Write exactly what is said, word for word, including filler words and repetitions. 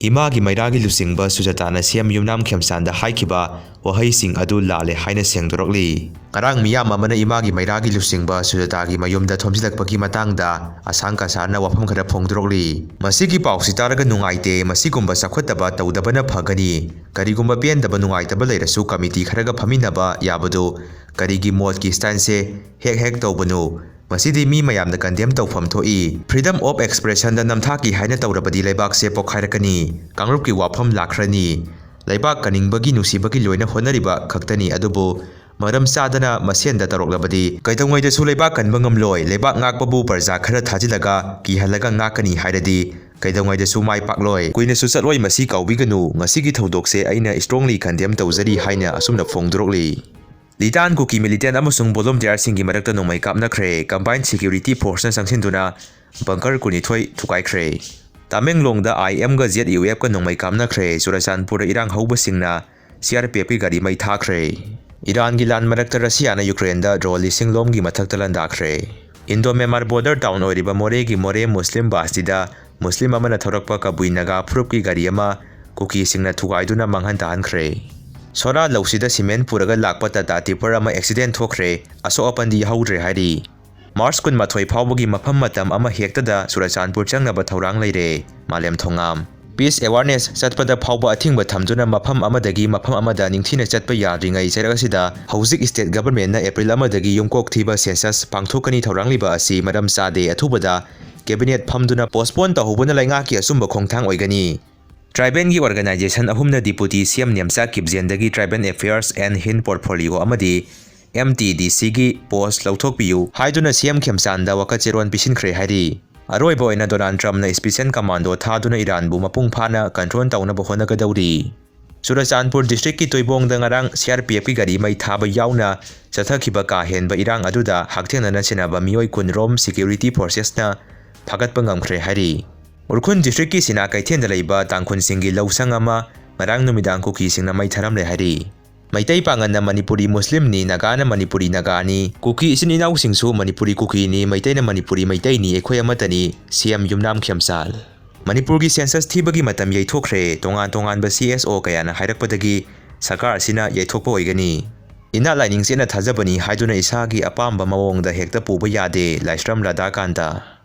ꯏꯃꯥꯒꯤ ꯃꯩꯔꯥꯒꯤ ꯂꯨꯆꯤꯡꯕ ꯁꯨꯖꯥꯇꯥꯅ ꯁꯤ ꯑꯦꯝ ꯌꯨꯝꯅꯥꯝ ꯈꯦꯝꯆꯥꯟꯗ ꯍꯥꯏꯈꯤꯕ ꯋꯥꯍꯩꯁꯤꯡ ꯑꯗꯨ ꯂꯥꯜꯂꯦ ꯍꯥꯏꯅ ꯁꯦꯡꯗꯣꯔꯛꯂꯤ꯫ ꯉꯔꯥꯡ ꯃꯤꯌꯥꯝ ꯑꯃꯅ ꯏꯃꯥꯒꯤ ꯃꯩꯔꯥꯒꯤ ꯂꯨꯆꯤꯡꯕ ꯁꯨꯖꯥꯇꯥꯒꯤ ꯃꯌꯨꯝꯗ ꯊꯣꯝꯖꯤꯜꯂꯛꯄꯒꯤ ꯃꯇꯥꯡꯗ ꯑꯁꯥꯡ ꯀꯁꯥꯔꯅ ꯋꯥꯐꯝ ꯈꯔ ꯐꯣꯡꯗꯣꯔꯛꯂꯤ꯫ "ꯃꯁꯤꯒꯤ ꯄꯥꯎꯁꯤ ꯇꯥꯔꯒ ꯅꯨꯡꯉꯥꯏꯇꯦ, ꯃꯁꯤꯒꯨꯝꯕ ꯆꯥꯎꯈꯠꯇꯕ ꯇꯧꯗꯕꯅ ꯐꯒꯅꯤ꯫ ꯀꯔꯤꯒꯨꯝꯕ ꯄꯦꯟꯗꯕ ꯅꯨꯡꯉꯥꯏꯇꯕ ꯂꯩꯔꯁꯨ ꯀꯃꯤꯇꯤ ꯈꯔꯒ ꯐꯝꯃꯤꯟꯅꯕ ꯌꯥꯕꯗꯨ ꯀꯔꯤꯒꯤ ꯃꯣꯠꯀꯤ ꯁ꯭ꯇꯥꯏꯜꯁꯦ ꯍꯦꯛ ꯍꯦꯛ ꯇꯧꯕꯅꯣ? ꯃꯁꯤꯗꯤ ꯃꯤ ꯃꯌꯥꯝꯅ ꯀꯟꯗꯦꯝ ꯇꯧꯐꯝ ꯊꯣꯛꯏ꯫ Freedom of expressionꯗ ꯅꯝꯊꯥꯛꯀꯤ ꯍꯥꯏꯅ ꯇꯧꯔꯕꯗꯤ ꯂꯩꯕꯥꯛꯁꯦ ꯄꯣꯛꯈꯥꯏꯔꯛꯀꯅꯤ, ꯀꯥꯡꯂꯨꯞꯀꯤ ꯋꯥꯐꯝ ꯂꯥꯛꯈ꯭ꯔꯅꯤ꯫ ꯂꯩꯕꯥꯛ ꯀꯟꯅꯤꯡꯕꯒꯤ ꯅꯨꯡꯁꯤꯕꯒꯤ ꯂꯣꯏꯅ ꯍꯣꯠꯅꯔꯤꯕ ꯈꯛꯇꯅꯤ, ꯑꯗꯨꯕꯨ ꯃꯔꯝ ꯆꯥꯗꯅ ꯃꯁꯦꯟꯗ ꯇꯧꯔꯛꯂꯕꯗꯤ ꯀꯩꯗꯧꯉꯩꯗꯁꯨ ꯂꯩꯕꯥꯛ ꯀꯟꯕ ꯉꯝꯂꯣꯏ꯫ ꯂꯩꯕꯥꯛ ꯉꯥꯛꯄꯕꯨ ꯄ꯭ꯔꯖꯥ ꯈꯔ ꯊꯥꯖꯤꯜꯂꯒ ꯀꯤꯍꯜꯂꯒ ꯉꯥꯛꯀꯅꯤ ꯍꯥꯏꯔꯗꯤ ꯀꯩꯗꯧꯉꯩꯗꯁꯨ ꯃꯥꯏ ꯄꯥꯛꯂꯣꯏ꯫ ꯀꯨꯏꯅꯁꯨ ꯆꯠꯂꯣꯏ, ꯃꯁꯤ ꯀꯥꯎꯕꯤꯒꯅꯨ꯫ ꯉꯁꯤꯒꯤ ꯊꯧꯗꯣꯛꯁꯦ ꯑꯩꯅ strongly condemn ꯇꯧꯖꯔꯤ" ꯍꯥꯏꯅ ꯑꯁꯨꯝꯅ ꯐꯣꯡꯗꯣꯔꯛꯂꯤ꯫ ꯂꯤꯇꯥꯟ ꯀꯨꯀꯤ militant ꯑꯃꯁꯨꯡ volunteerꯁꯤꯡꯒꯤ ꯃꯔꯛꯇ ꯅꯣꯡꯃꯩ ꯀꯥꯞꯅꯈ꯭ꯔꯦ꯫ Combined Security Forceꯅ ꯆꯪꯁꯤꯟꯗꯨꯅ bunker ꯀꯨꯟꯅꯤꯊꯣꯏ ꯊꯨꯒꯥꯏꯈ꯭ꯔꯦ꯫ ꯇꯥꯃꯦꯡꯂꯣꯡꯗ I Mꯒ Z U Fꯀ ꯅꯣꯡꯃꯩ ꯀꯥꯞꯅꯈ꯭ꯔꯦ꯫ ꯆꯨꯔꯆꯥꯟꯄꯨꯔꯗ ꯏꯔꯥꯡ ꯍꯧꯕꯁꯤꯡꯅ C R P Fꯀꯤ ꯒꯥꯔꯤ ꯃꯩ ꯊꯥꯈ꯭ꯔꯦ꯫ ꯏꯔꯥꯟꯒꯤ ꯂꯥꯟ ꯃꯔꯛꯇ ꯔꯁꯤꯌꯥꯅ ꯌꯨꯀ꯭ꯔꯦꯟꯗ drone ꯂꯤꯁꯤꯡ ꯂꯣꯝꯒꯤ ꯃꯊꯛꯇ ꯂꯥꯟꯗꯥꯈ꯭ꯔꯦ꯫ Indo Myanmar border town ꯑꯣꯏꯔꯤꯕ ꯃꯣꯔꯦꯒꯤ ꯃꯣꯔꯦ ꯃꯨꯁꯂꯤꯝ ꯕꯁꯇꯤꯗ ꯃꯨꯁꯂꯤꯝ ꯑꯃꯅ ꯊꯧꯔꯛꯄ ꯀꯕꯨꯏ ꯅꯥꯒꯥ ꯐꯨꯔꯨꯞꯀꯤ ꯒꯥꯔꯤ ꯑꯃ ꯀꯨꯀꯤꯁꯤꯡꯅ ꯊꯨꯒꯥꯏꯗꯨꯅ ꯃꯥꯡꯍꯟ ꯇꯥꯍꯟꯈ꯭ꯔꯦ꯫ ꯁꯣꯔꯥ ꯂꯧꯁꯤꯗ cement ꯄꯨꯔꯒ ꯂꯥꯛꯄ Tata tipper ꯑꯃ accident ꯊꯣꯛꯈ꯭ꯔꯦ, ꯑꯁꯣꯛ ꯑꯄꯟꯗꯤ ꯌꯥꯍꯧꯗ꯭ꯔꯦ ꯍꯥꯏꯔꯤ꯫ March ꯀꯨꯟꯃꯥꯊꯣꯏ ꯐꯥꯎꯕꯒꯤ ꯃꯐꯝ ꯃꯇꯝ ꯑꯃ ꯍꯦꯛꯇꯗ ꯆꯨꯔꯆꯥꯟꯄꯨꯔ ꯆꯪꯅꯕ ꯊꯧꯔꯥꯡ ꯂꯩꯔꯦ꯫ ꯃꯥꯂꯦꯝ ꯊꯣꯉꯥꯝ꯫ Peace awareness ꯆꯠꯄꯗ ꯐꯥꯎꯕ ꯑꯊꯤꯡꯕ ꯊꯝꯗꯨꯅ ꯃꯐꯝ ꯑꯃꯗꯒꯤ ꯃꯐꯝ ꯑꯃꯗ ꯅꯤꯡꯊꯤꯅ ꯆꯠꯄ ꯌꯥꯗ꯭ꯔꯤꯉꯩ ꯆꯩꯔꯛ ꯑꯁꯤꯗ ꯍꯧꯖꯤꯛ state governmentꯅ April ꯑꯃꯗꯒꯤ ꯌꯨꯝꯀꯣꯛ ꯊꯤꯕ census ꯄꯥꯡꯊꯣꯛꯀꯅꯤ ꯊꯧꯔꯥꯡꯂꯤꯕ ꯑꯁꯤ ꯃꯔꯝ ꯆꯥꯗꯦ꯫ ꯑꯊꯨꯕꯗ cabinet ꯐꯝꯗꯨꯅ postpone ꯇꯧꯍꯧꯕꯅ ꯂꯩꯉꯥꯛꯀꯤ ꯑꯆꯨꯝꯕ ꯈꯣꯡꯊꯥꯡ ꯑꯣꯏꯒꯅꯤ꯫ Tribalꯒꯤ organization ꯑꯍꯨꯝꯅ Deputy C M Nemcha ꯀꯤꯞꯖꯦꯟꯗꯒꯤ Tribal Affairs and Hind portfolio ꯑꯃꯗꯤ M T D Cꯒꯤ post ꯂꯧꯊꯣꯛꯄꯤꯌꯨ ꯍꯥꯏꯗꯨꯅ C M ꯈꯦꯝꯆꯥꯟꯗ ꯋꯥꯀꯠ ꯆꯦꯔꯣꯟ ꯄꯤꯁꯤꯟꯈ꯭ꯔꯦ ꯍꯥꯏꯔꯤ꯫ ꯑꯔꯣꯏꯕ ꯑꯣꯏꯅ ꯗꯣꯅꯥꯜꯗ ꯇ꯭ꯔꯝꯞꯅ special commando ꯊꯥꯗꯨꯅ ꯏꯔꯥꯟꯕꯨ ꯃꯄꯨꯡ ꯐꯥꯅ control ꯇꯧꯅꯕ ꯍꯣꯠꯅꯒꯗꯧꯔꯤ꯫ ꯆꯨꯔꯆꯥꯟꯄꯨꯔ districtꯀꯤ ꯇꯣꯏꯕꯣꯡꯗ ꯉꯔꯥꯡ C R P Fꯀꯤ ꯒꯥꯔꯤ ꯃꯩ ꯊꯥꯕ ꯌꯥꯎꯅ ꯆꯠꯊꯈꯤꯕ ꯀꯥ ꯍꯦꯟꯕ ꯏꯔꯥꯡ ꯑꯗꯨꯗ ꯍꯛꯊꯦꯡꯅꯅ ꯆꯦꯟꯅꯕ ꯃꯤꯑꯣꯏ ꯀꯨꯟ ꯔꯣꯝ security forcesꯅ ꯐꯥꯒꯠꯄ ꯉꯝꯈ꯭ꯔꯦ ꯍꯥꯏꯔꯤ꯫ ꯎꯈ꯭ꯔꯨꯜ districtꯀꯤ ꯁꯤꯅꯥ ꯀꯩꯊꯦꯜꯗ ꯂꯩꯕ ꯇꯥꯡꯈꯨꯜꯁꯤꯡꯒꯤ ꯂꯧꯁꯪ ꯑꯃ ꯉꯔꯥꯡ ꯅꯨꯃꯤꯗꯥꯡ ꯀꯨꯀꯤꯁꯤꯡꯅ ꯃꯩ ꯊꯥꯔꯝꯂꯦ ꯍꯥꯏꯔꯤ꯫ ꯃꯩꯇꯩ ꯄꯥꯉꯜꯅ ꯃꯅꯤꯄꯨꯔꯤ ꯃꯨꯁꯂꯤꯝꯅꯤ, ꯅꯥꯒꯥꯅ ꯃꯅꯤꯄꯨꯔꯤ ꯅꯥꯒꯥꯅꯤ, ꯀꯨꯀꯤ ꯏꯆꯤꯟ ꯏꯅꯥꯎꯁꯤꯡꯁꯨ ꯃꯅꯤꯄꯨꯔꯤ ꯀꯨꯀꯤꯅꯤ, ꯃꯩꯇꯩꯅ ꯃꯅꯤꯄꯨꯔꯤ ꯃꯩꯇꯩꯅꯤ, ꯑꯩꯈꯣꯏ ꯑꯃꯠꯇꯅꯤ, C M ꯌꯨꯝꯅꯥꯝ ꯈꯦꯝꯆꯥꯜ꯫ ꯃꯅꯤꯄꯨꯔꯒꯤ ꯁꯦꯟꯁꯁ ꯊꯤꯕꯒꯤ ꯃꯇꯝ ꯌꯩꯊꯣꯛꯈ꯭ꯔꯦ, ꯇꯣꯉꯥꯟ ꯇꯣꯉꯥꯟꯕ ꯁꯤ ꯑꯦꯁ ꯑꯣ ꯀꯌꯥꯅ ꯍꯥꯏꯔꯛꯄꯗꯒꯤ ꯁꯔꯀꯥꯔ ꯑꯁꯤꯅ ꯌꯩꯊꯣꯛꯄ ꯑꯣꯏꯒꯅꯤ꯫ ꯏꯅꯥꯠ ꯂꯥꯏꯅꯤꯡ ꯆꯦꯠꯅ ꯊꯥꯖꯕꯅꯤ ꯍꯥꯏꯗꯨꯅ ꯏꯁꯥꯒꯤ ꯑꯄꯥꯝꯕ ꯃꯑꯣꯡꯗ ꯍꯦꯛꯇ ꯄꯨꯕ ꯌꯥꯗꯦ, ꯂꯥꯏꯁ꯭ꯔꯝ ꯔꯥꯙꯥꯀꯥꯟꯇ꯫